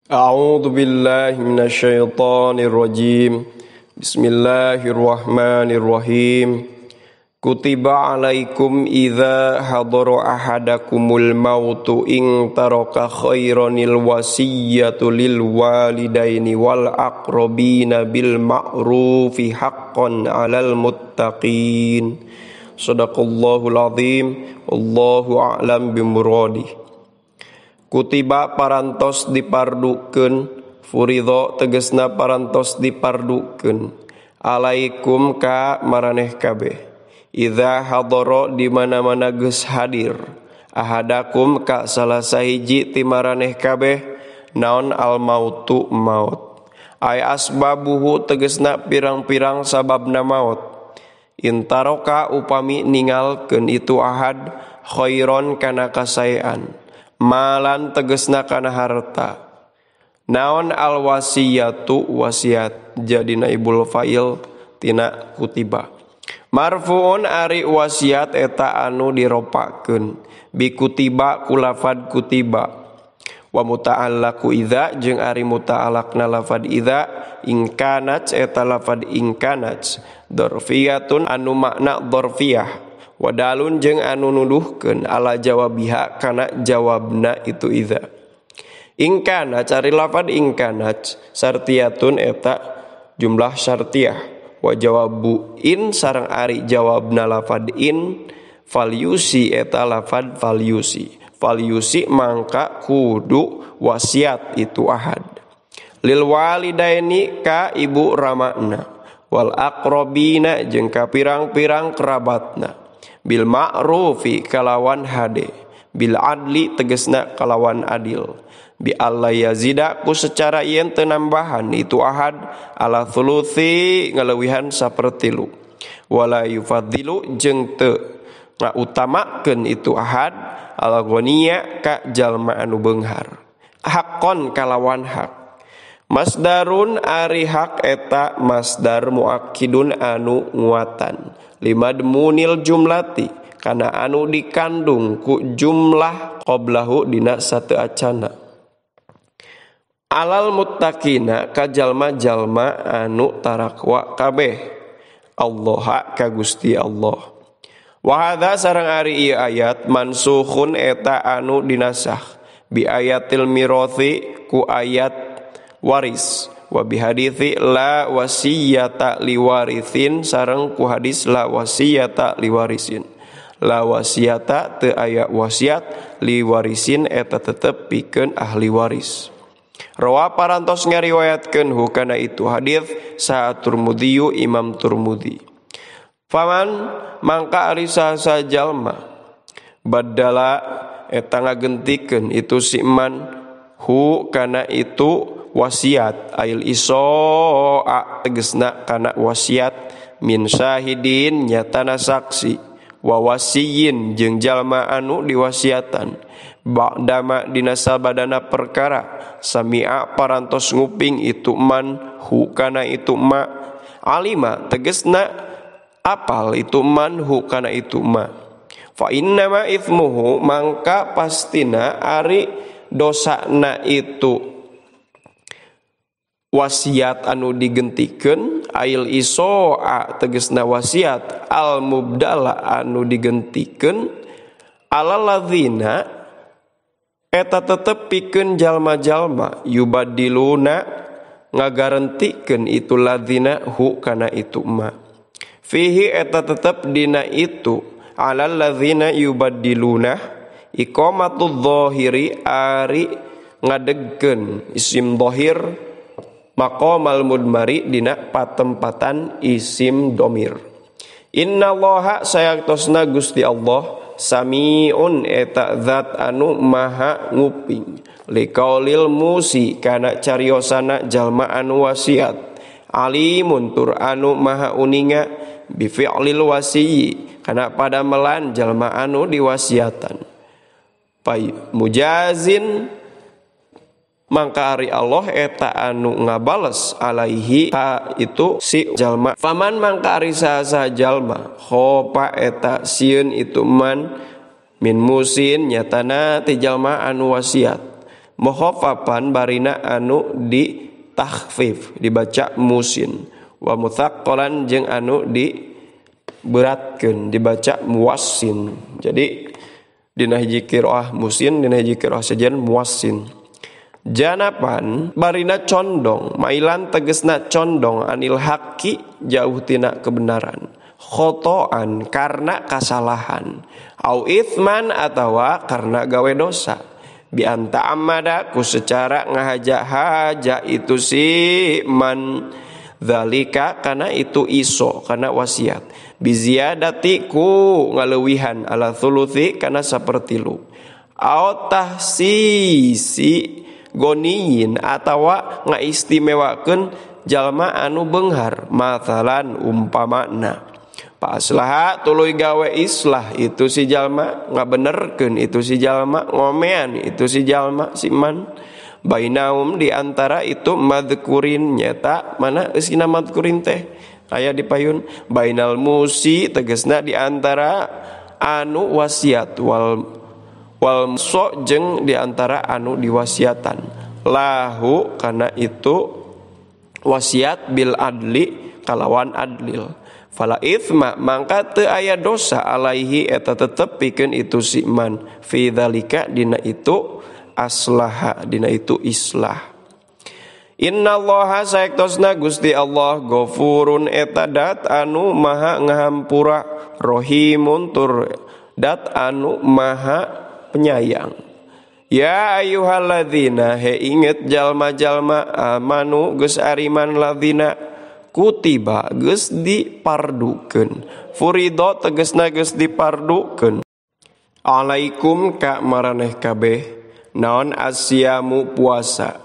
A'udzu billahi minasyaitonir rajim. Bismillahirrahmanirrahim. Kutiba alaikum idza hadara ahadakumul mautu in taraka khairanil wasiyyatu lil walidaini wal aqrabina bil ma'rufi haqqan 'alal muttaqin. Shadaqallahul azim. Wallahu a'lam bimuradi. Kutiba parantos dipardukeun, furidho tegesna parantos dipardukeun, alaikum ka maraneh kabeh. Idza hadara di mana-mana geus hadir, ahadakum ka salah sahiji ti maraneh kabeh, naon al mautu maut. Ay asbabuhu tegesna pirang-pirang sababna maut. Intaroka upami ningalkeun itu ahad khairon kana kasaean. Malan tegesna kana harta. Naon al wasiyatu wasiat jadi naibul fa'il tina kutiba. Marfuun ari wasiat eta anu diropakeun bi kutiba kulafad kutiba. Wa muta'allaqu idza jeung ari muta'allaqna lafad idza ingkanat eta lafad ingkanat dzarfiyatun anu makna dzarfiyah. Wadalun jeung anu nuduhkeun ala jawabiha kana jawabna itu idza. Ingkana cari lafad ingkana sartiyatun eta jumlah sartiyah. Wa jawabu in sareng ari jawabna lafad in falyusi eta lafad falyusi. Falyusi mangka kudu wasiat itu ahad. Lil walidaini ka ibu ramana wal aqrabina jeung ka pirang-pirang kerabatna. Bil ma'rufi kalawan hade, bil adli tegesna kalawan adil, bi alla yazida ku secara yen teu nambahan itu ahad ala thuluthi ngaleuwihan sapertilu, wala yufaddilu jeung teu ngautamakeun itu ahad ala ghaniya ka jalma anu beunghar, haqqon kalawan hak. Masdarun ari hak eta masdar muakkidun anu nguatan limadmunil jumlati kana anu dikandung ku jumlah qoblahu dina sateu acana. Alal muttaqina ka jalma-jalma anu tarakwa kabeh Allah ka Gusti Allah. Wa hadza sareng ari ieu ayat mansukhun eta anu dinasakh bi ayatil mirathi ku ayat waris wa bihadithi la wasiyata liwarithin sareng ku hadis la wasiyata liwarisin. La wasiyata teu aya wasiat liwarisin eta tetep pikeun ahli waris. Rawa parantos ngariwayatkeun hukana itu hadis saha Turmudi Imam Turmudi. Faman mangka ari saha jalma badala eta ngagentikeun itu si man hu kana itu wasiat ail isoa tegesna kana wasiat min syahidin nyatana saksi wa wasiyin jeung jalma anu diwasiatan ba'dama dina sabadana perkara sami'a parantos nguping itu man hu kana itu ma alima tegesna apal itu man hu kana itu ma fa innama ithmuhu mangka pastina ari dosana itu wasiat anu digentikeun ail isoa tegesna wasiat al mubdala anu digentikeun alal ladzina eta tetep pikeun jalma-jalma yubadiluna ngagarentikeun itu ladzina hu kana itu ma fihi eta tetep dina itu alal ladzina yubadiluna iqamatul zahiri ari ngadegkeun isim zahir maqamal mudmari dina patempatan isim domir. Innallaha sayaktosna Gusti Allah samiun eta zat anu maha nguping liqaulil musi kana cariosana jalma anu wasiat alimun tur anu maha uninga bi fi'lil wasiyyi kana padamelan jalma anu diwasiatan. Pay mujazin mangka ari Allah eta anu ngabales alaihi ka itu si jalma. Faman mangka ari saha jalma khopa eta sieun itu man min musin nyatana ti jalma anu wasiat Mukhaffafan barina anu di takhfif dibaca musin wa mutsaqqalan jeung anu diberatkeun dibaca muwassin. Jadi dina hiji qiraah musin, dina hiji qiraah sejen muwassin. Janapan barina condong, mailan tegesna condong anil haqqi jauh tina kebenaran. Khotoan karena kasalahan, au itsman atawa karena gawe dosa. Bi anta amada ku secara ngahaja-haja itu si man zalika kana itu iso kana wasiat bi ziyadati ku ngaleuwihan ala thuluthi kana sapertilu au tahsisi goniyin atawa ngaistimewakeun jalma anu beunghar mathalan umpamana Paslaha tuluy gawe islah itu si jalma ngabenerkeun itu si jalma ngomean itu si jalma si man bainaum di antara itu madhkurin nyata mana eusina madhkurin teh aya di payun bainal musi tegasna di antara anu wasiat wal wal so jeung di antara anu diwasiatan lahu kana itu wasiat bil adli kalawan adlil. Fala ithma mangka teu aya dosa alaihi eta tetep pikeun itu si man fi dzalika dina itu aslaha dina itu islah. Innallaha saektosna Gusti Allah ghafurun eta dat anu maha ngahampura rahimun tur dat anu maha penyayang. Ya ayyuhalladzina he inget jalma-jalma amanu geus ariman ladzina kutiba geus dipardukeun furido tegesna geus dipardukeun alaikum ka maraneh kabeh naon asyamu puasa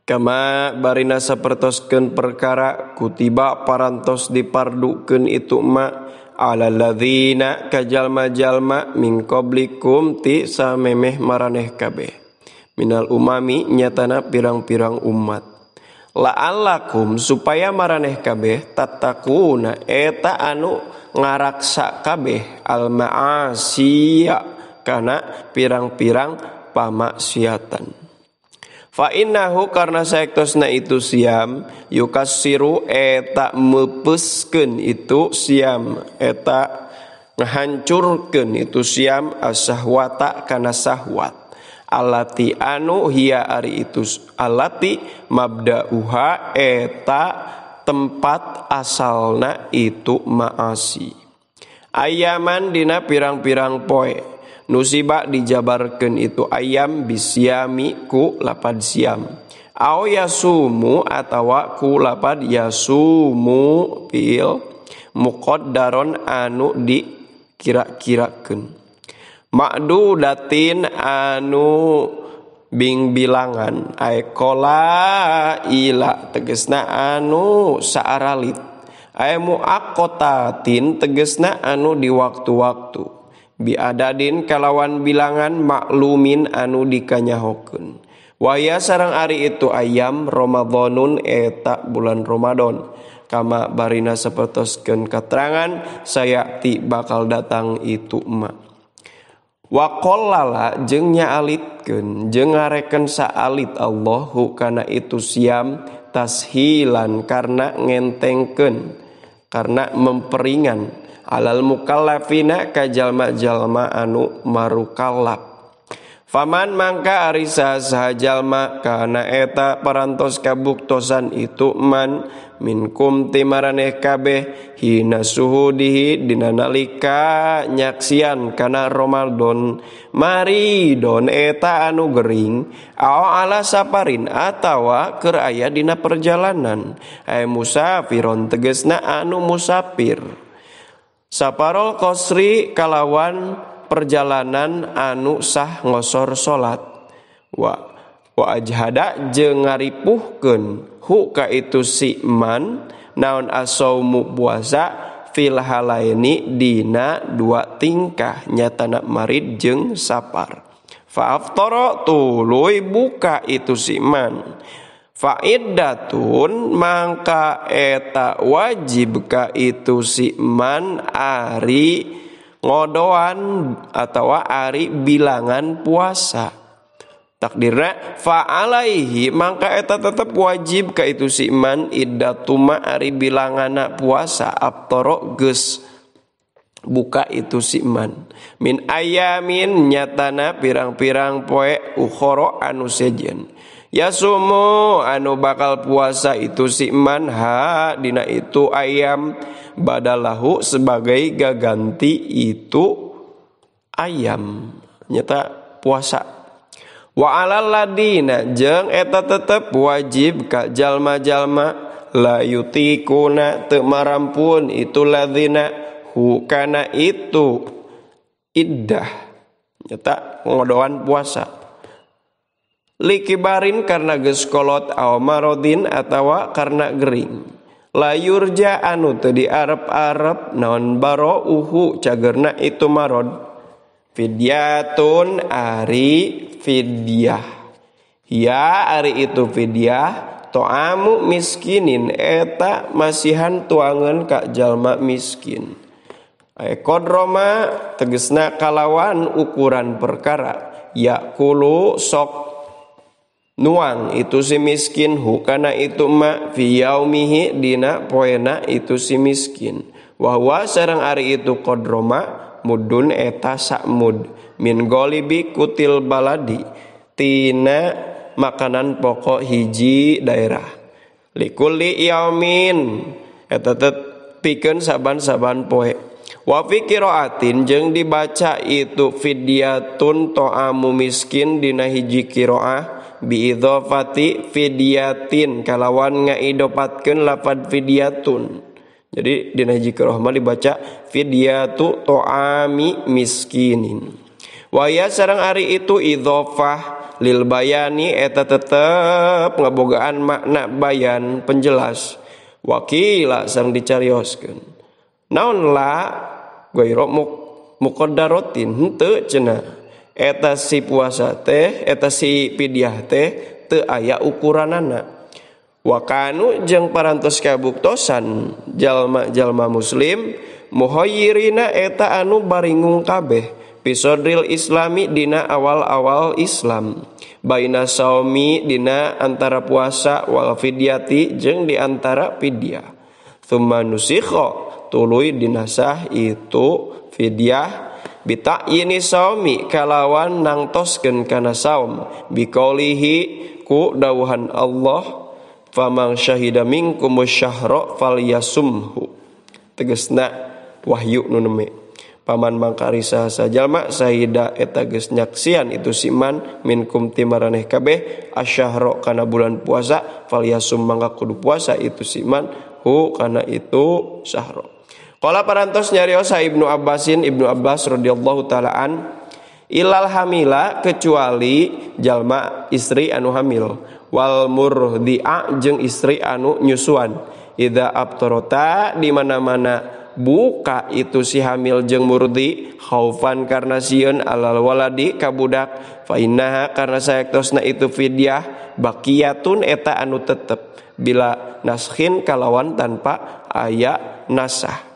kama barina sapertoskeun perkara kutiba parantos dipardukeun itu ma alal ladzina ka jalma-jalma min qablikum ti samemeh maraneh kabeh minal umami nyatana pirang-pirang umat la'allakum supaya maraneh kabeh tattaquna eta anu ngaraksa kabeh al ma'asiya kana pirang-pirang pamaksiatan. Fa innahu karna saektosna itu siam yukassiru eta meupeskeun itu siam eta ngahancurkeun itu siam as-sahwata kana sahwat alati anu hiya ari itu alati mabda'uha eta tempat asalna itu maasi. Ayaman dina pirang-pirang poe nusiba dijabarkeun itu ayam bisiami ku lapad siam au yasumu atawa ku lapad yasumu fil muqaddaron anu dikira-kirakeun ma'dudatin anu bing bilangan ay kola ila tegesna anu saaralit ay muaqqatatin tegesna anu di waktu-waktu biadadin kalawan bilangan maklumin anu dikanyahokeun waya sareng ari itu ayam Ramadanun eta bulan Ramadan kama barina sapertoskeun katerangan sayati bakal datang itu ma wa qallala jeung nyaalitkeun jeung ngareken saalit Allahu kana itu siam tashilan karena ngentengkeun karena memperingan alal mukallafina ka jalma-jalma anu marukallaf. Faman mangka ari saha jalma kana eta parantos kabuktosan itu man minkum ti maraneh kabeh hina suhudihi dina nalika nyaksian kana Ramadan maridon eta anu gering aw ala saparin atawa keur aya dina perjalanan ay musafiron tegesna anu musafir saparol qasri kalawan perjalanan anu sah ngosor salat wa ajhada jeung ngaripuhkeun hu ka itu si man naon asaumu puasa fil halaini dina dua tingkah nyatana marid jeung sapar fa aftara tuluy buka itu si man fa iddatun mangka eta wajib ka itu si man ari ngodoan atawa ari bilangan puasa Takdirna fa alaihi mangka eta tetep wajib ka itu si man iddatuma ari bilangana puasa abtoro geus buka itu si man min ayamin nyatana pirang-pirang poe ukhoro anu sejen yasumu anu bakal puasa itu si man ha dina itu ayam badalahu sebagai gaganti itu ayam nyata puasa. Wa alal ladina jeung eta tetep wajib ka jalma-jalma la yutikuna teu marampun itu ladina hu kana itu iddah nyata ngodoan puasa likibarin karena geus kolot aw marodin atawa karena gering layurja anu teu diarep-arep naon barauhu cagerna itu marod fidyatun ari fidyah ya ari itu fidyah to'amu miskinin eta masihan tuangan ka jalma miskin. Kodroma tegesna kalawan ukuran perkara yakulu sok nuang itu si miskin hukana itu ma fi yaumihi dina poena itu si miskin wahwa sareng ari itu kodroma mudun eta sakmud min golibi kutil baladi tina makanan pokok hiji daerah likulli yaumin eta pikeun saban-saban poe. Wa fi qiraatin jeung dibaca itu fidyatun ta'amu miskin dina hiji qiraah bi idhofati fidyatin kalawan ngaidopatkeun lafad fidyatun. Jadi dina hiji qiraah mah dibaca fidyatu ta'ami miskinin. Wa ya sareng ari itu idhofah lil bayani eta tetep ngabogaan makna bayan penjelas. Wakila sareng dicarioskeun. Naon la goiro muqaddaratin henteu cenah eta si puasa teh eta si fidyah teh teu aya ukuranana. Wa kanu jeung parantos kabuktosan jalma-jalma muslim muhayyirina eta anu baringung kabeh pisodril islami dina awal-awal Islam baina saumi dina antara puasa wal fidyati jeung di antara fidyah tsumma nusikha tuluy dinasah itu fidyah bita'yini saumi kalawan nangtoskeun kana saum biqaulihi ku dawuhan Allah famang syahida minkumus syahra falyasumhu tegesna wahyu nu neme paman mangkari saha jalma sahida eta geus nyaksian itu siman minkum timaraneh kabeh asyahra kana bulan puasa falyasum mangka kudu puasa itu siman hu kana itu syahra. Qala parantos nyarios Ibnu Abbasin Ibnu Abbas radhiyallahu taala an ilal hamila kecuali jalma istri anu hamil wal murdi'a jeung istri anu nyusuan idza abtarota di mana-mana buka itu si hamil jeung murdi khaufan karena sieun alal waladi ka budak fa innaha karena saektosna itu fidyah baqiyatun eta anu tetep bila naskhin kalawan tanpa aya nasah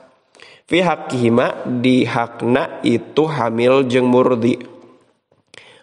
fi haqqihima di hakna itu hamil jeung murdi.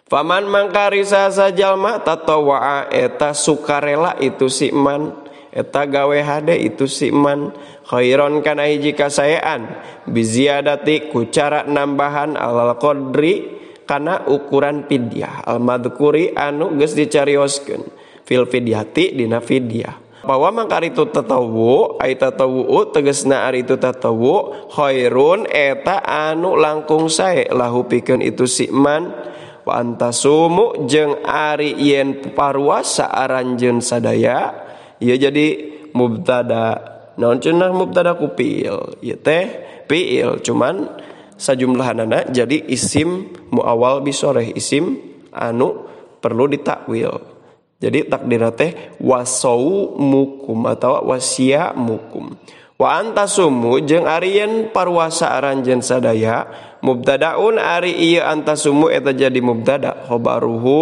Faman mangkari saha jalma tatawaa eta sukarela itu si man eta gawe hade itu si man khairon kana hiji kasaean biziadati ku cara nambahan alal qadri kana ukuran fidyah al madhkuri anu geus dicarioskeun fil fidyati dina fidyah. Bahwa mangkari itu tatawu ai tatawu tegesna ari itu tatawu khairun eta anu langkung sae lahu pikeun itu si man wa antasumu jeung ari yen paruasa aranjeun sadaya ieu jadi mubtada naon cenah mubtada ku fiil ieu teh fiil cuman sajumlahanana jadi isim muawal bisoreh isim anu perlu ditakwil. Jadi takdirna teh wasaumukum atawa wasiyamukum. Wa antasumu jeung ari yen parwasa aranjeun sadaya mubtadaun ari ieu antasumu eta jadi mubtada khobaruhu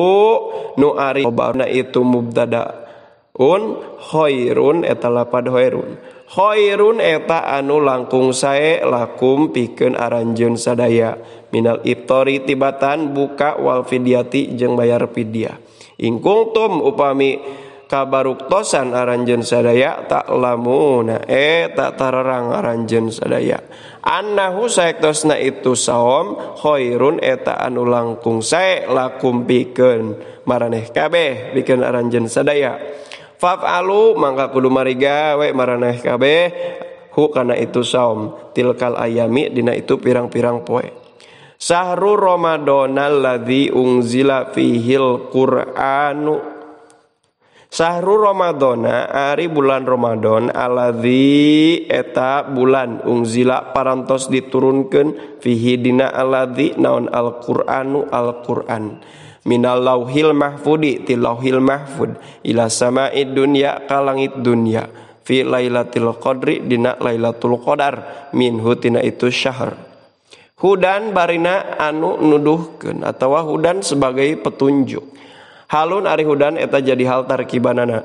nu ari khobarna itu mubtadaun khairun eta lapad khairun. Khairun eta anu langkung sae lakum pikeun aranjeun sadaya minal iftori tibatan buka wal fidyati jeung bayar fidyah. Ingkungtum upami kabaruktosan aranjeun sadaya ta'lamuna tak tarerang aranjeun sadaya annahu saektosna itu saum khairun eta anu langkung sae lakum pikeun maraneh kabeh pikeun aranjeun sadaya fa'alu mangka kudu marigawe maraneh kabeh hu kana itu saum tilkal ayami dina itu pirang-pirang poe. Sahru Ramadhanal ladzi unzila fihil Qur'anu. Sahru Ramadhana ari bulan Ramadan alladzi eta bulan unzila parantos diturunkeun fihi dina alladzi naon al-Qur'anu al-Qur'an minal lauhil mahfudi til lauhil mahfud ila sama'id dunya ka langit dunya fi lailatul qadri dina lailatul qadar minhu tina itu syahr. Hudan barina anu nuduhkeun atawa hudan sebagai petunjuk. Halun ari hudan eta jadi hal tarkibanana.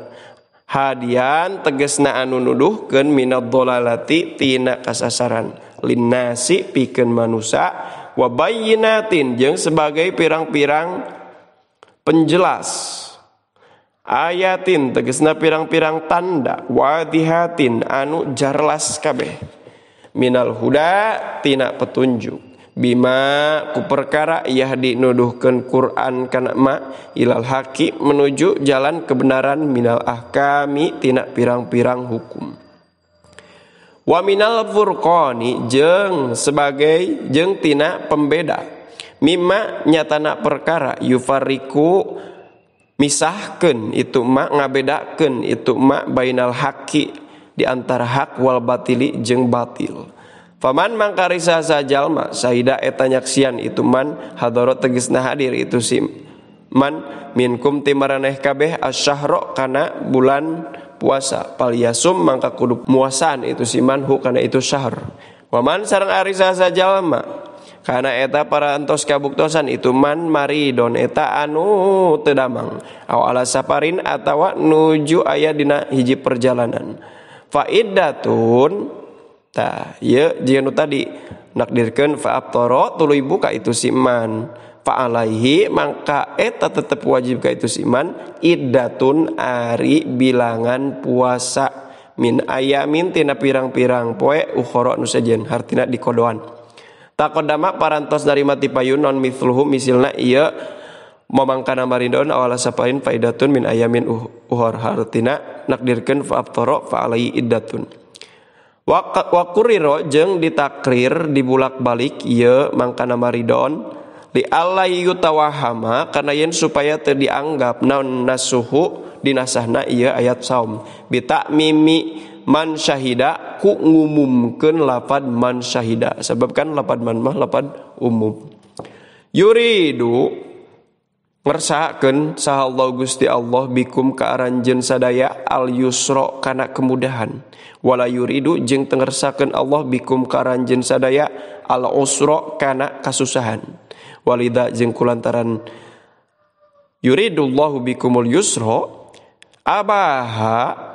Hadian tegesna anu nuduhkeun minad dhalalati tina kasasaran linnasi pikeun manusa wa bayyinatin jeung sebagai pirang-pirang penjelas. Ayatin tegesna pirang-pirang tanda wadihatin anu jarlas kabeh minal huda tina petunjuk bima ku perkara yahdi nuduhkeun Quran kana ma ilal haqi menuju jalan kebenaran minal ahkami tina pirang-pirang hukum wa minal furqani jeung sebagai jeung tina pembeda mimma nyatana perkara yufarriqu misahkeun itu ma ngabedakeun itu ma bainal haqi di antara hak wal batili jeung batil. Faman mangkarisa sajalma saida eta nyaksian itu man hadara tegesna hadir itu si man minkum ti maraneh kabeh asyahra kana bulan puasa palyasum mangka kudu muasaan itu si man hu kana itu syahr. Waman sareng ari sajalma kana eta parantos kabuktosan itu man maridon eta anu teu damang aw ala safarin atawa nuju aya dina hiji perjalanan faiddatun tah ieu jeung nu tadi nakdirkeun fa aftara tuluy buka itu si man fa alaihi mangka eta tetep wajib ka itu si man iddatun ari bilangan puasa min ayamin tina pirang-pirang poe ukhra nu sejen hartina dikodoan. Takodama parantos narima ti payun non mithluhu misilna ieu mamangkana maridon awala saparin faidatun min ayamin uhor hartina nakdirkeun fa aftara fa alaihi iddatun. Wa quriro jeung ditakrir dibulak-balik ieu mangkana maridon li alla yutawahama kana yen supaya teu dianggap naon nasuhu dinasahna ieu ayat saum bitakmimi man syahida ku ngumumkeun lafad man syahida sebab kan lafad man mah lafad umum. Yuridu ngersakeun saha Allah Gusti Allah bikum ka aranjeun sadaya al yusra kana kemudahan wala yuridu jeung teu ngersakeun Allah bikum ka aranjeun sadaya al usra kana kasusahan walida jeung kulantaran yuridullahu bikumul yusra abaha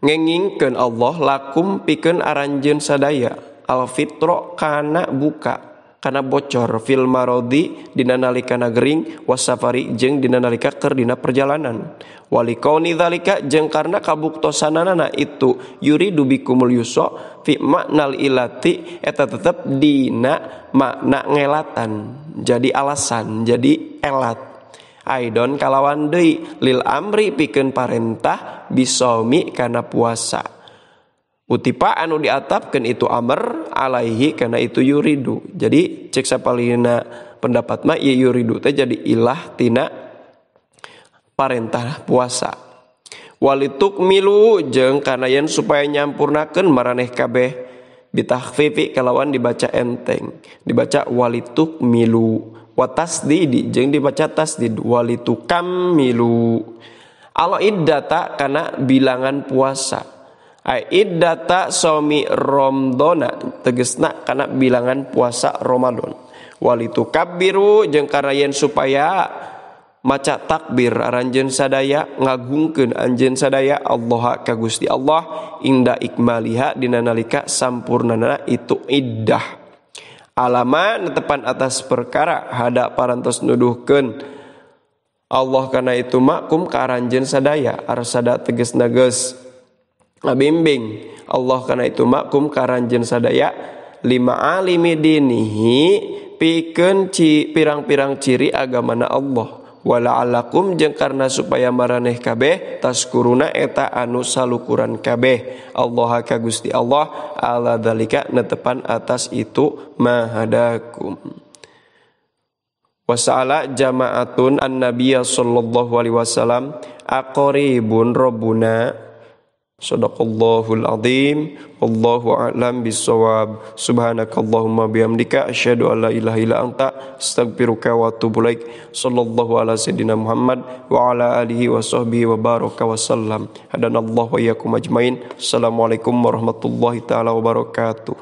ngengingkeun Allah lakum pikeun aranjeun sadaya al fitra kana buka kana bocor fil marodi dina nalikana gering wasafari jeung dina nalika keur dina perjalanan walikauni dzalika jeung karna kabuktosanana itu yuridu bikumul yusra fi maknal ilati eta tetep dina makna ngelatan jadi alasan jadi elat aidon kalawan deui lil amri pikeun parentah bisaumi kana puasa. Utipa anu diatapkeun itu amr alaihi kana itu yuridu. Jadi cek sapalina pendapat mah ieu yuridu teh jadi ilah tina parentah puasa. Walitukmilu jeung kana yen supaya nyampurnakeun maraneh kabeh bitahfifi kalawan dibaca enteng. Dibaca walitukmilu wa tasdidi jeung dibaca tasdid walitukammilu. Al iddata kana bilangan puasa. Iddata somi romdona tegesna kana bilangan puasa Ramadan. Walitukabbiru jeung kana yen supaya maca takbir aranjeun sadaya ngagungkeun anjeun sadaya Allah ka Gusti Allah inda ikmaliha dina nalika sampurnana itu iddah. Alama netepan atas perkara hada parantos nuduhkeun Allah kana itu makum ka aranjeun sadaya arsada tegasna geus ngabimbing Allah kana itu makum ka aranjeun sadaya lima alimi dinihi pikeun pirang-pirang ciri agamana Allah wala'alakum jeung karena supaya maraneh kabeh taskuruna eta anu salukuran kabeh Allah ka Gusti Allah ala dzalika netepan atas itu mahadakum. Wasala jama'atun an-nabiyya sallallahu alaihi wasallam aqribun rabbuna. Sadaqallahul azim wallahu a'lam bissawab. Subhanakallahumma bihamdika asyhadu an la ilaha illa anta astaghfiruka wa atubu ilaik. Sallallahu ala sayyidina Muhammad wa ala alihi wa sahbihi wa baraka wa sallam. Hadanallahu wa iyyakum ajmain. Assalamualaikum warahmatullahi taala wabarakatuh.